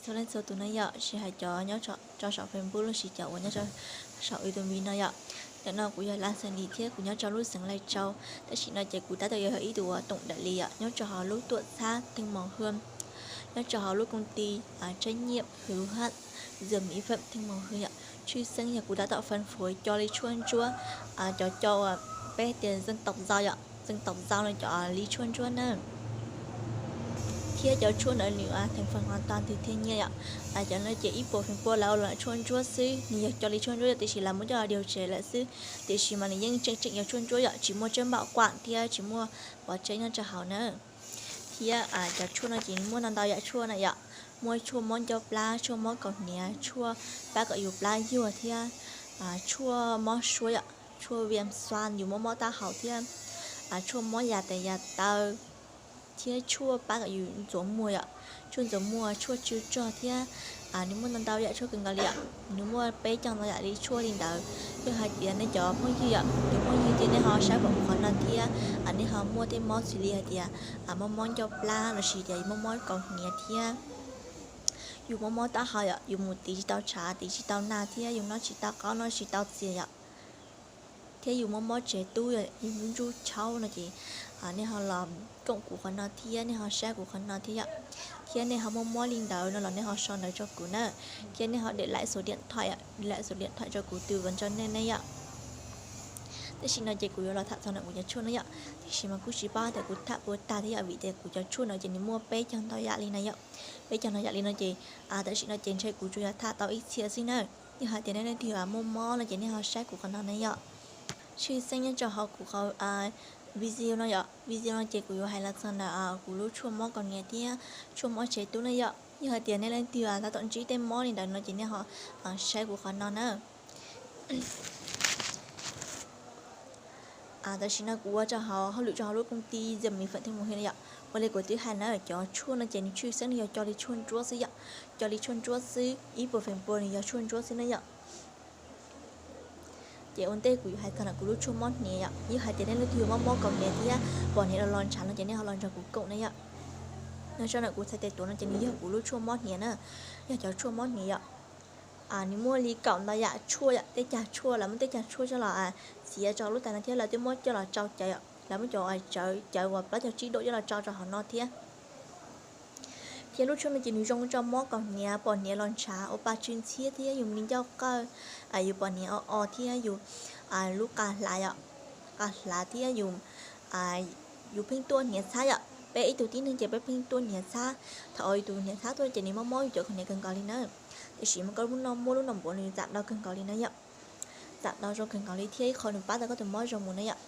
Txhua leej txhua tus no yom, tsis hais cov nyob rau saum Facebook los sis cov uas nyob rau saum YouTube no yom. Ntawm no kuv yog Lam Xeem Lis thiab kuv nyob rau lub xeev Lai Châu. Tam sim no ces kuv tab tom yog ib tug uas tổng đại lý yom, nyob rau hauv lub tuam txhab Theej Mos Hwm, nyob rau hauv lub công ty trách nhiệm hữu hạn dược mỹ phẩm Theej Mos Hwm yom. Tshwj xeeb yog kuv tab tom phân phối cov li tshuaj ntsuab, cov cov uas peb tias dân tộc Dao yom, dân tộc Dao no cov li tshuaj ntsuab na. Thiab cov tshuaj ntawd nws thành phần hoàn toàn từ thiên nhiên yom. Cov no ces ib puas feem pua lawv ua los tshuaj ntsuab xwb, nws yog cov li tshuaj ntsuab yom, tiam sis lawv muab coj los điều chế lawm xwb. Tiam sis mas nws yeej tseem tseem yog tshuaj ntsuab yom, tsis muaj chất bảo quản thiab tsis muaj pov tseg nyob rau hauv na. Thiab cov tshuaj no ces nws muaj ntau ntau yam tshuaj na yom, muaj tshuaj mob ncauj plab, tshuaj mob kaus hniav, tshuaj pab kom yus plab yuag thiab tshuaj mob suab yom, tshuaj viêm xoang yus mob mob taub hau thiab tshuaj mob yas tes yas taw, thiab tshuaj pab kom yus ntxuav muag yom, tshuaj ntxuav muag, tshuaj tsw rog thiab nws muaj ntau ntau yam tshuaj kawg nkaus li yom. Nws muaj peb caug ntau yam li tshuaj li ntawd. Yog hais tias nej cov phooj ywg yom, cov phooj ywg ces nej ho saib pom kuv qhov no thiab nej ho muaj tej mob xws li hais tias mob mob ncauj plab los sis tias yus mob mob kaus hniav thiab yus mob mob taub hau yom, yus mus tiv tsis tau tshav tiv tsis tau nag thiab yus noj tsis tau qaub noj tsis tau txias yom, thiab yus mob mob tsev tub, yus ntsuj ntsuj chaub no ces nej ho los koom kuv qhov no thiab nej ho saib kuv qhov no thiab yom. Thiab nej ho mob mob li ntawd no los nej ho sau ntawv rau kuv na, thiab nej ho để lại số điện thoại, để lại số điện thoại rau kuv tư vấn rau nej ne yom. Tam sim no ces kuv yuav los tham txog ntawm kuv cov tshuaj no yom, tiam sis mas kuj tsis paub tias kuv tham puas tag thiab yom, vim tias kuv cov tshuaj no ces nws muaj peb caug ntau yam li na yom. Peb caug ntau yam li no ces tam sim no ces ntshe kuv tsuas yog tham tau ib txhia xwb na. Yog hais tias nej leej twg muaj mob no ces nej ho saib kuv qhov no na yom. Tshwj xeeb nyob rau hauv kuv qhov video no yom, video no ces kuv yuav hais los txog ntawm kuv lub tshuaj mob kaus hniav thiab tshuaj mob tsev tub na yom. Yog hais tias nej leej twg tab tom ntsib tej mob li ntawd no ces nej ho saib kuv qhov no na. Tam sim no kuv ua rau hauv hauj lwm rau hauv lub công ty dược mỹ phẩm Theej Mos Hwm no yom. Ua li kuv twb hais na, cov tshuaj no ces nws tshwj xeeb nws yog cov li tshuaj ntsuab xwb yom, cov li tshuaj ntsuab xwb, ib puas feem pua nws yog tshuaj ntsuab xwb na yom. Ces ua ntej kuv yuav hais txog ntawm kuv lub tshuaj mob hniav yom. Yog hais tias nej leej twg mob mob kaus hniav thiab pom hniav los los ntshav no ces nej ho los nrog kuv koom na yom. Nyob rau ntawm kuv txhais tes tuav no ces nws yog kuv lub tshuaj mob hniav na, yog cov tshuaj mob hniav yom. Nws muaj li kaum ntau yam tshuaj yom, tej cag tshuaj, lawv muab tej cag tshuaj coj los txiav rau lub tais no thiab lawv twb muab coj los tsau cawv yom, lawv muab cov cawv, cawv uas plaub caug tsib dawm coj los tsau rau hauv no thiab. Thiab lub tshuaj no ces nws zoo rau mob kaus hniav, pom hniav los ntshav, ua pa tsw ntxhiab thiab yus li ncauj qawj, yus pom hniav o o thiab yus lub qa hlav yom, qa hlav thiab yus, yus pheej tuaj hniav txhab yom. Peb ib tug tib neeg ces peb pheej tuaj hniav txhab, thaum uas yus tus hniav txhab tuaj ces nws mob mob yus cov kaus hniav kawg nkaus li na. Tiam sis mas koj muab lub no npuav nws txam ntau kawg nkaus li na yom, txam ntau zoo kawg nkaus li thiab ib qho nws pab tau koj tus mob zoo mus na yom.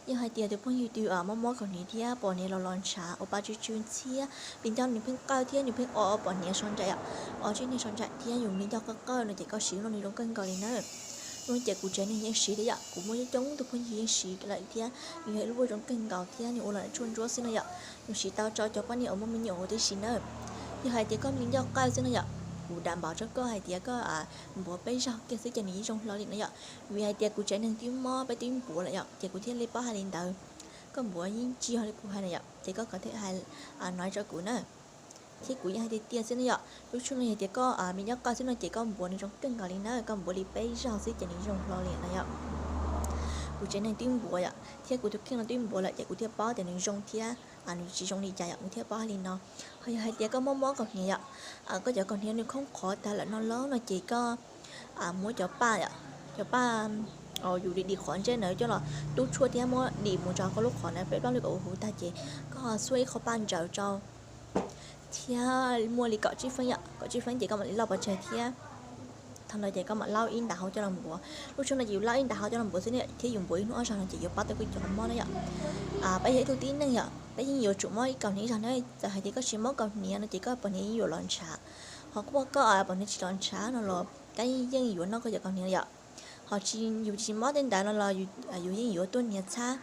Yog hais tias tus phooj ywg twg mob mob kaus hniav thiab pom hniav los los ntshav, ua pa tsw tsw ntxhiab, li ncauj nws pheej qawj thiab nws pheej o pom hniav sau nraim, o tsib niag sau nraim thiab yus li ncauj qawj qawj no ces koj siv lub no nws zoo kawg nkaus li na. Lub no ces kuv tsev neeg yeej siv thiab yom, kuv muaj coob coob tus phooj ywg yeej siv lawm thiab nws yog ib lub uas zoo kawg nkaus thiab nws ua los tshuaj ntsuab xwb na yom. Nws siv tau rau cov poj niam uas muaj me nyuam huv tib si na. Yog hais tias koj li ncauj qawj xwb na yom, kuv dam npaum rau koj hais tias koj npuav peb zaug kiag xwb ces nws yeej zoo hlo li na yom. Vim hais tias kuv tsev neeg twb mob peb twb npuav lawm yom, ces kuv thiaj li paub hais li ntawd. Koj npuav yeej tsis yog li kuv hais na yom, ces koj kom thiaj hais no rau kuv na. Thiab kuv yeej hais tiag tiag xwb na yom, lub tshuaj no yog tias koj me nyuam qawj xwb no ces koj npuav nws zoo kawg nkaus li na, koj npuav li peb zaug xwb ces nws zoo hlo li na yom. Kuv tsev neeg twb npuav yom, thiab kuv tus kheej no twb npuav lawm ces kuv thiaj paub tias nws zoo thiab nws tsis zoo li cas yom, kuv thiaj paub hais li no. Ho yog hais tias koj mob mob kaus hniav yom, koj cov kaus hniav nws khoob qhov tag lawm no los no ces koj muab cov paj yom, cov paj yus dim dim qhov ntsej ntawd coj los tub tshuaj thiab muab dim mus rau koj lub qhov na peb plaub lub kaum huv tag ces koj xuab ib qho paj ntsaws rau thiab muaj li kaum tsib feeb yom, kaum tsib feeb ces koj mam li lauj pov tseg thiab. Thaum ntawd ces koj mam lauj ib ntas hauv coj los npuav. Lub tshuaj no ces yus lauj ib ntas hauv coj los npuav xwb thiab yus npuav ib hnub ob zaug no ces yuav pab tau koj cov mob na yom. Peb yog ib tug tib neeg yom, peb yeej yuav tsum mob ib kaus hniav ib zaug na, txawm hais tias koj tsis mob kaus hniav no ces koj pom hniav yeej yuav los ntshav. Ho koj pom hniav tsis los ntshav no los koj yeej yuav noj koj cov kaus hniav yom. Ho tsis, yus tsis mob tej ntawd no los yus yeej yuav tuaj hniav txhab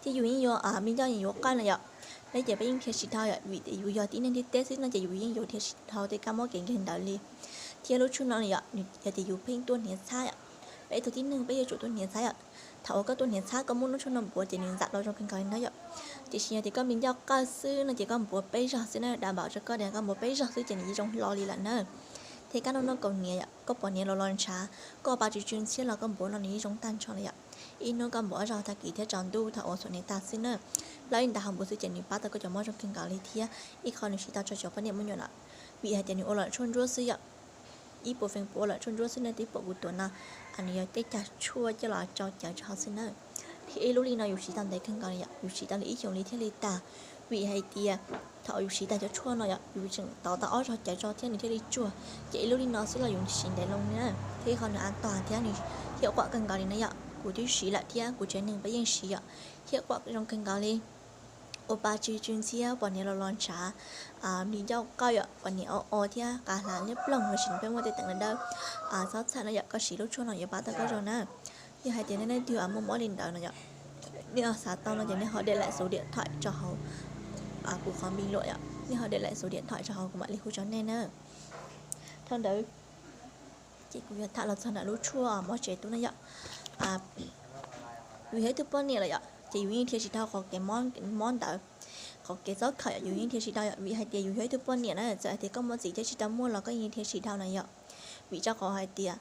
thiab yus yeej yuav me ncauj yeej yuav qawj na yom. Peb ces peb yeej dhia tsis dhau yom, vim tias yus yog tib neeg ntiaj teb xwb no ces yus yeej yuav dhia tsis dhau tej kab mob kev nkeeg ntawd li. Thiab lub tshuaj no yom, yog tias yus pheej tuaj hniav txhab yom, peb ib tug tib neeg peb yuav tsum tuaj hniav txhab yom. Thaum uas koj tuaj hniav txhab koj muab lub tshuaj no npuav ces nws ntxam los zoo kawg nkaus li na yom. Tiam sis yog tias koj me ncauj qawj xwb no ces koj npuav peb zaug xwb na, dam npaum rau koj tias koj npuav peb zaug xwb ces nws yeej zoo hlo li lawm na. Thiab kab noj noj kaus hniav yom, koj pom hniav los los ntshav, koj pab tsw tsw ntxhiab los koj npuav no nws yeej zoo tag nrho li yom. Ib hnub koj npuav ob zaug tag kis thiab tsaus ntuj thaum uas txhuam hniav tag xwb na, plaub ib nta hauv npuav xwb ces nws pab tau koj cov mob zoo kawg nkaus li thiab ib qho nws siv tau rau cov poj niam muaj nyuam lawm, vim hais tias nws ua lawm tshuaj ntsuab xwb yom. Ib puas feem pua lawm tshuaj ntsuab xwb nej twb pom kuv tuav no, nws yog tej cag tshuaj coj los tsau cawv rau hauv xwb na. Thiab ib lub li no yus siv tau ntev kawg nkaus li yom, yus siv tau li ib xyoos li thiaj li tag. Vim hais tias thaum yus siv tag cov tshuaj no yom, yus tseem tov tau ob zaug cawv tso thiab nws thiaj li tsuag. Ces ib lub li no xwb los yus siv ntev loo li na, thiab ib qho nws an toàn thiab nws hiav quam kawg nkaus li na yom. Kuv twb siv lawm thiab kuv tsev neeg peb yeej siv yom, hiav quam zoo kawg nkaus li. Ua pa tsw tsw ntxhiab, pom hniav los los ntshav, me ncauj qawj yom, pom hniav o o thiab qa hla liab ploog los sis nws pheej muaj tej teem dawb dawb, txhob txhawj no yom, koj siv lub tshuaj no yuav pab tau koj zoo na. Yog hais tias nej leej twg muaj mob li ntawd no yom, nej xav tau no ces nej ho để lại số điện thoại rau hauv kuv qhov bình luận yom, nej ho để lại số điện thoại rau hauv kuv mam li hu rau nej na. Dhau ntawd ces kuv yuav tham los txog ntawm lub tshuaj mob tsev tub na yom. Yus yog ib tug poj niam lawm yom, ces yus yeej dhia tsis dhau qhov kev mob ntawd, qhov kev txob khaum yom, yus yeej dhia tsis dhau yom, vim hais tias yus yog ib tug poj niam na, txawm hais tias koj muaj txiv thiab tsis tau muaj los koj yeej dhia tsis dhau na yom. Vim rau qhov hais tias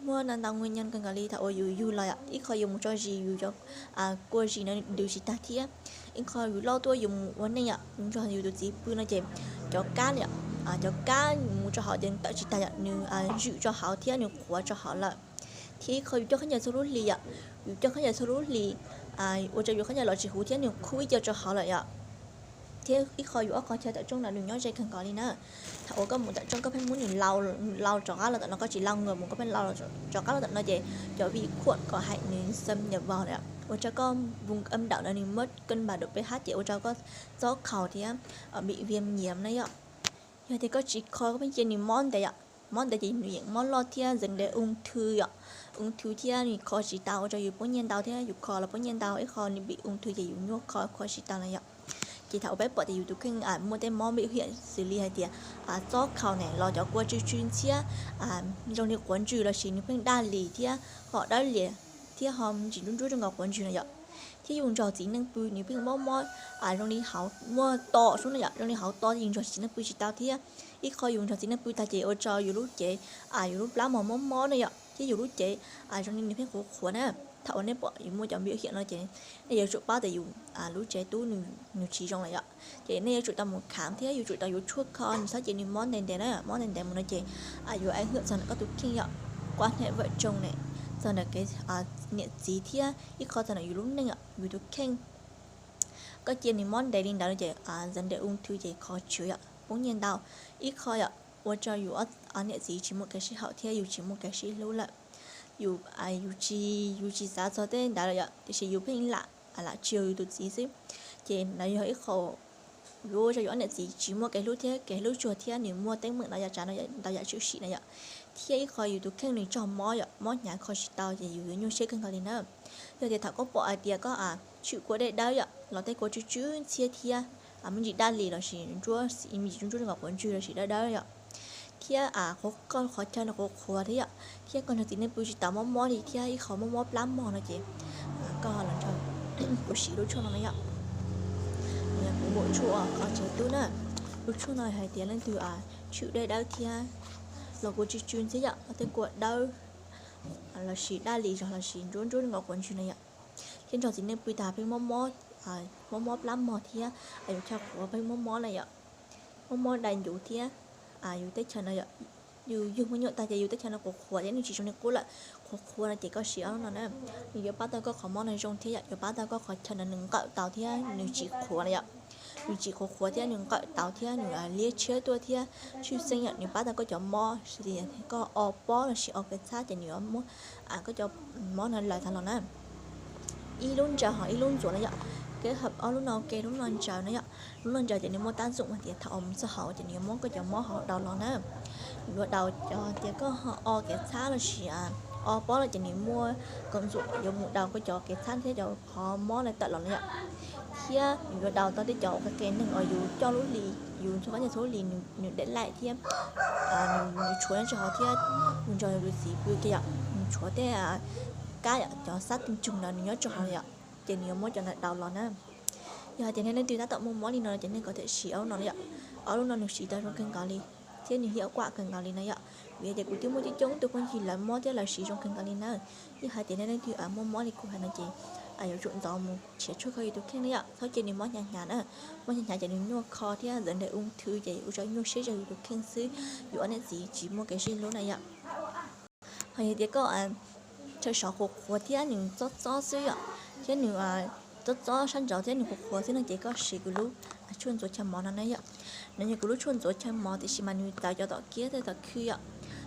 muaj ntau ntau nguyên nhân kawg nkaus li thaum uas yus yug los yom, ib qho yus mus tso zis yus cov kua zis no ntws tsis tag thiab, ib qho yus loj tuaj yus mus ua neej yom, yus nrog yus tus txiv pw no ces cov kab, cov kab mus rau hauv ces nws tawm tsis tag yom, nws zwm rau hauv thiab nws qhuav rau hauv lawm. Thiab ib qho yus coj khaub ncaws txhua lub hlis yom, yus coj khaub ncaws txhua lub hlis ua rau yus khaub ncaws los tsis huv thiab nws khub ib co rau hauv lawm yom. Thiab ib qho yus ob qho chaw tawm rooj no nws nyob ze kawg nkaus li na. Thaum uas koj mus tawm rooj koj pheej muab nws lau rov qab los tom no, koj tsis lau ngawm mus, koj pheej lau rov qab los tom no ces cov vi khuam kom hais nws xâm nhập vào lawm, ua rau koj vùng âm đạo no nws mất cân bằng độ pH ces ua rau koj txob khaum thiab bị viêm nhiễm na yom. Yog tias koj tsis kho koj pheej cia nws mob ntev yom, mob ntev ces nws yeej mob loj thiab dần dần ung thư yom, ung thư thiab nws kho tsis tau ua rau yus poob nyiaj ntau thiab yus kho los poob nyiaj ntau, ib qho nws bị ung thư ces yus nyuaj kho kho tsis tau na yom. Ces thaum uas peb pom tias yus tus kheej muaj tej mob biểu hiện xws li hais tias txob khaum ne los cov kua tsw tsw ntxhiab, zoo li quav ntswg los sis nws pheej daj lis thiab ho dawb lias thiab ho ntsim nruab nruab zoo nkaus quav ntswg no yom. Thiab yus nrog txiv neej pw nws pheej mob mob zoo li hauv muaj to sub no yom, zoo li hauv to yus nrog txiv neej pw tsis tau thiab. Ib qho yus nrog txiv neej pw tag ces ua rau yus lub cev, yus lub plab mos mob mob na yom, thiab yus lub cev zoo li nws pheej qhuav qhuav na. Thaum uas nej pom yus muaj cov biểu hiện no ces nej yuav tsum paub tias yus lub tsev tub nws tsis zoo lawm yom. Ces nej yuav tsum tau mus khám thiab yuav tsum tau yuav tshuaj kho, nws txhob cia nws mob ntev ntev na, mob ntev ntev mus no ces yuav ảnh hưởng txog ntawm koj tus kheej yom, quan hệ vợ chồng ne, txog ntawm kev niam txiv thiab ib qho txog ntawm yus lub neej yom, yus tus kheej. Koj cia nws mob ntev li ntawd no ces dần dần ung thư ces kho tsis yom, poob nyiaj ntau. Ib qho yom, ua rau yus ob niam txiv tsis muaj kev sib haum thiab yus tsis muaj kev sib hlub lawm. Yus, yus tsis, yus tsis xav txog tej ntawd lawm yom, tiam sis yus pheej lam, lam tsis yog yus tus txiv xwb. Ces ntawd yog ib qho yuav ua rau yus ob niam txiv tsis muaj kev hlub thiab kev hlub tsuag thiab nws muaj teeb meem ntau yam tsav ntau yam tshwm sim na yom. Thiab ib qho yus tus kheej nws raug mob yom, mob hnyav kho tsis tau ces yus yuav nyuaj siab kawg nkaus li na. Yog tias thaum koj pom hais tias koj tshwm kua dej dawb yom, los tej kua tsw tsw ntxhiab thiab me ntsis daj lis los sis nruab, me ntsis nruab nruab zoo nkaus quav ntswg los sis dawb dawb yom, thiab koj qhov chaw no qhuav qhuav thiab yom, thiab koj nrog txiv neej pw tsis tau mob mob li thiab ib qho mob mob plab mog no ces koj los nrog kuv siv lub tshuaj no na yom. Nws yog kuv npau tshuaj qhov tsev tub na. Lub tshuaj no hais tias leej twg tshwm dej dawb thiab los kua tsw tsw ntxhiab yom, los tej kua dawb los sis daj lis zog los sis nruab nruab nkaus quav ntswg no yom, thiab nrog txiv neej pw tag pheej mob mob, mob mob plab mog thiab yus chaw qhuav pheej mob mob na yom, mob mob dai ncuv thiab yus teb chaws no yom, yus yug me nyuam tag ces yus teb chaws no qhuav qhuav thiab nws tsis zoo li qub lawm, qhuav qhuav no ces koj siv ob lub no na, nws yuav pab tau koj qhov mob no zoo thiab yom, yuav pab tau koj qhov chaw no nws nqawm tau thiab nws tsis qhuav na yom. Nws tsis qhuav qhuav thiab nws nqawm tau thiab nws liab tshiab tuaj thiab tshwj xeeb yom, nws pab tau koj cov mob, koj o pob los sis o kev txhab ces nws yuav muab koj cov mob no lawv tag los na. Ib lub ntsaws ho ib lub ntxuav na yom, kev hawm ob lub no ua ke, lub no ntsaws na yom. Lub no ntsaws ces nws muaj tác dụng hais tias thaum uas mus txog hauv ces nws yuav muab koj cov mob hauv daus los na. Nws yuav daus cov tias koj ho o kev txhab los sis o pob lawm ces nws muaj công dụng yuav mus daus koj cov kev txhab thiab cov qhov mob no tawm los na yom. Thiab nws yuav daus tau tej cov qe qe neeg uas yus coj lub hlis, yus ntxhua qab ntxhua lub hlis nws để lại thiab nws tshuav nyob rau hauv thiab yus nrog yus tus txiv pw kiag yom, nws tshuav tej kab yom, cov xab tij tsug ntawd nws nyob rau hauv yom, ces nws yuav muab cov ntawd daus los na. Yog hais tias nej leej twg tab tom muaj mob li no ces nej kom thiaj siv ob lub no yom. Ob lub no nws siv tau zoo kawg nkaus li, thiab nws hiab kuam kawg nkaus li na yom. Vim tias kuv twb muaj coob coob tus phooj ywg lawv mob thiab lawv siv zoo kawg nkaus li na. Yog hais tias nej leej twg muaj mob li kuv hais no ces yuav tsum ntxov mus nrhiav tshuaj kho yus tus kheej na yom, txhob cia nws mob hnyav hnyav na. Mob hnyav hnyav ces nws nyuaj kho thiab ntxuav ntes ung thư ces ua rau nyuaj siab zog yus tus kheej xwb, yus ob niam txiv tsis muaj kev sib hlub na yom. Ho yog tias koj chaw sov qhuav qhuav thiab nws txob txob xwb yom, thiab nws txob txob sab nraud thiab nws qhuav qhuav xwb no ces koj siv kuv lub tshuaj ntxuav chaw mov no na yom. No yog kuv lub tshuaj ntxuav chaw mov tiam sis mas nws txawv cov tom kiab thiab tom khw yom.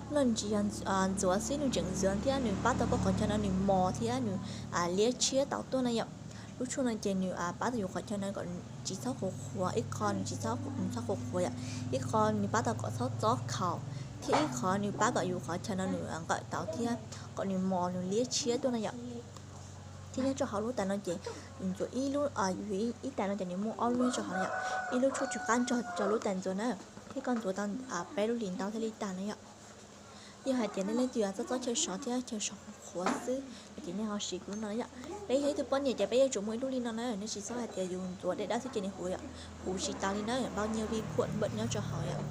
Lub no nws tsis yog ntxuav xwb, nws tseem ntxuav thiab nws pab tau koj qhov chaw no nws mos thiab nws liab tshiab tau tuaj na yom. Lub tshuaj no ces nws pab tau yus qhov chaw no kom tsis txhob qhuav qhuav, ib qho nws tsis txhob, nws txhob qhuav qhuav yom, ib qho nws pab tau kom txhob txob khaus, thiab ib qho nws pab kom yus qhov chaw no nws nqawm tau thiab kom nws mos nws liab tshiab tuaj na yom. Thiab nyob rau hauv lub tais no ces nws ntxuav ib lub, ib tais no ces nws muaj ob lub nyob rau hauv yom, ib lub tshuaj tsw qab nrog rau lub tais ntxuav na, thiab koj ntxuav tau peb lub hlis ntau thiaj li tag na yom. Yog hais tias nej leej twg txob txob chaw sov thiab chaw sov qhuav qhuav xwb no ces nej ho siv kuv lub no yom. Peb yog ib tug poj niam ces peb yuav tsum muaj ib lub li no na, nej tsis txhob hais tias yus ntxuav dej dawb xwb ces nws huv yom, huv tsis taus li na, npau nyiaj vij khuam npam nyob rau hauv yom.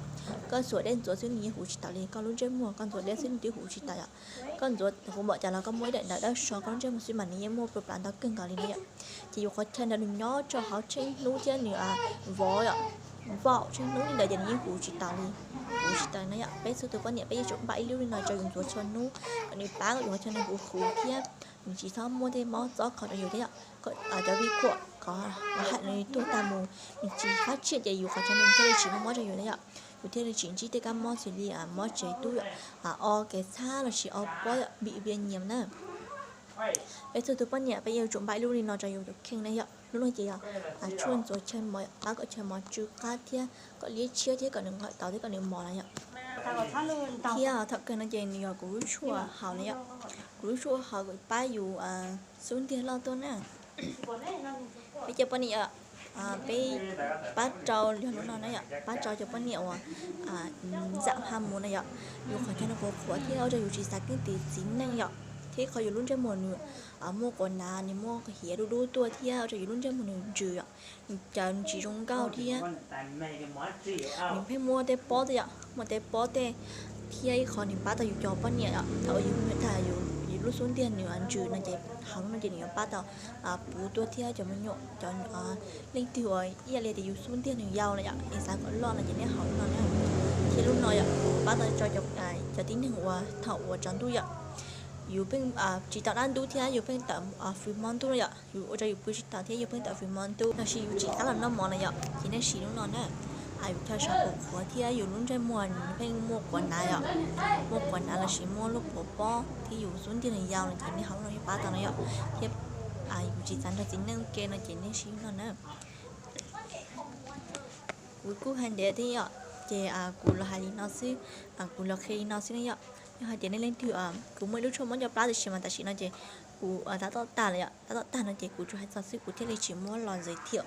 Koj ntxuav dej ntxuav xwb nws yeej huv tsis taus li, koj lub ntsej muag koj ntxuaj dej xwb nws twb huv tsis taus yom. Koj ntxuav huv npaum cas los koj muaj ib daim ntawv dawb so koj lub ntsej muag xwb mas nws yeej muaj pla plav ntau kawg nkaus li na yom. Ces yus qhov chaw ntawd nws nyob rau hauv tsheej hnub thiab nws vov yom, vaum tsheej hnub li ntawd ces nws yeej huv tsis taus li, huv tsis taus na yom. Peb txhua tus poj niam peb yuav tsum npaj ib lub li no rau yus ntxuav txhua hnub kom nws pab kom yus qhov chaw no huv huv thiab nws tsis txhob muaj tej mob txob kho rau yus thiab yom. Cov vij khuam qhov hais nws tuag tag mus, nws tsis qab tsiaj ces yus qhov chaw no thiaj li tsis muaj mob rau yus na yom. Yus thiaj li tsis ntsib tej kab mob xws li mob tsev tub yom, o kev txhab lossis o pob yom, bị viêm nhiễm na. Peb txhua tus poj niam peb yuav tsum npaj ib lub li no rau yus tus kheej na yom. Lub no ces yog tshuaj ntxuav chaw mov, pab kom chaw mov tsw qab thiab kom liab tshiab thiab kom nws nqawm tau thiab kom nws mos na yom. Thiab thaum kawg no ces nws yog kuv lub tshuaj haus na yom. Kuv lub tshuaj haus pab yus xub ntiag loj tuaj na. Peb cov poj niam, peb pab rau yog lub no na yom, pab rau cov poj niam uas ntxam ha mus na yom. Yus qhov chaw no qhuav qhuav thiab ua rau yus tsis xav keeb tiv txiv neej yom. Thiab qhov yus lub ntsej muag nws muaj quav nav, nws muaj hiav dub dub tuaj thiab ua rau yus lub ntsej muag nws ntsws yom. Nws caws nws tsis zoo nkauj thiab. Nws pheej muaj tej pob tej yom, muaj tej pob tej. Thiab ib qho nws pab tau yus cov poj niam yom, thaum yus me tag yus lub xub ntiag nws ntsws no ces haus lub no ces nws yuav pab tau puv tuaj thiab cov me nyuam, cov leej twg uas ib yam li tias yus xub ntiag nws yau na yom, es xav kom loj no ces nej haus lub no na. Thiab lub no yom, pab tau tso cov tib neeg uas thaum uas tsaus ntuj yom, yus pheej tsis tau dab ntub thiab yus pheej tawm fws hmo ntuj na yom, yus ua rau yus pw tsis taus thiab yus pheej tawm fws hmo ntuj lossis yus tsis kam los noj mov na yom, ces nej siv lub no na. Yus chaw sov qhuav qhuav thiab yus lub ntsej muag nws pheej muaj quav nav yom, muaj quav nav lossis muaj lub pob pob thiab yus xub ntiag nws yau no ces nej haus lub no thiaj pab tau no yom. Thiab yus tsis xav nrog txiv neej ua ke no ces nej siv lub no na. Kuv kuj hais ntev thiab yom, ces kuv los hais li no xwb, kuv los qhia li no xwb na yom. Yog hais tias nej leej twg, kuv muaj ib lub tshuaj mob ncauj plab tiam sis mas tam sim no ces kuv tab tom tag lawm yom, tab tom tag no ces kuv tsuas hais txog xwb kuv thiaj li tsis muab los giới thiệu.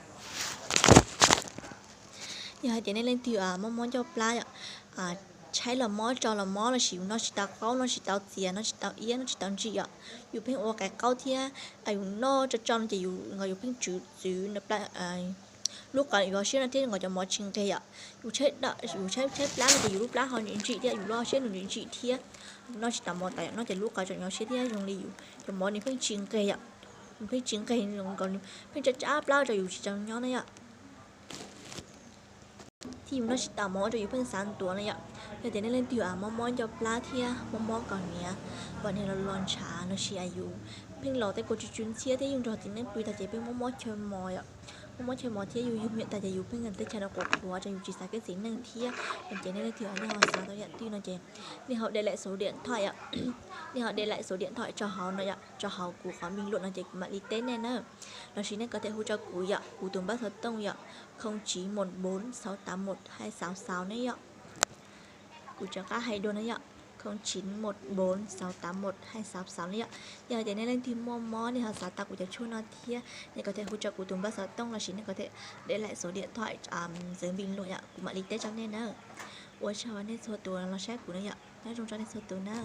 Yog hais tias nej leej twg mob mob ncauj plab yom, tshaib los mob, tsaus los mob lossis yus noj tsis tau qaub, noj tsis tau txias, noj tsis tau iab, noj tsis tau ntsim yom, yus pheej ua qe qaub thiab yus noj tso tso no ces yus nkaus yus pheej tswv txwv lub qhov yus siab no thiab nkaus cov mov tsis nqes yom. Yus tshaib, yus tshaib plab no ces yus lub plab ho ntsim thiab, yus lub siab nws ntsim thiab. Noj tsis tau mov tas yom, noj ces lub qhov tseem nyuaj siab thiab zoo li yus cov mov nws pheej tsis nqes yom, nws pheej tsis nqes, nkaus pheej tsab tsab plab rau yus tsis tau nyob na yom. Thiab yus noj tsis tau mov ua rau yus pheej xav ntuav na yom. Yog tias nej leej twg mob mob ncauj plab thiab mob mob kaus hniav, kaus hniav los los ntshav lossis yus pheej los tej kua tsw tsw ntxhiab thiab yus nrog txiv neej pw tag ces pheej mob mob chaw mos yom, mob mob chaw mos thiab yus yug me nyuam tag ces yus pheej tej chaw no qhuav qhuav rau yus tsis xav keeb txiv neej thiab no ces nej leej twg nej ho xav tau yam twg no ces nej ho để lại số điện thoại yom, nej ho để lại số điện thoại rau hauv no yom, rau hauv kuv qhov bình luận no ces kuv mam li teb nej na. Lossis nej có thể hu rau kuv yom, kuv tus npawb xov tooj yom, không chín một bốn sáu tám một hai sáu sáu ne yom. Kuv rov qab hais dua na yom, không chín một bốn sáu tám một hai sáu sáu ne yom. Yog hais tias nej leej twg muaj mob nej ho xav tau kuv cov tshuaj no thiab nej có thể hu rau kuv tus npawb xov tooj lossis nej có thể để lại số điện thoại dưới bình luận yom, kuv mam li teb rau nej na. Ua tsaug nej txhua tus los saib kuv na yom, nyob zoo rau nej txhua tus na.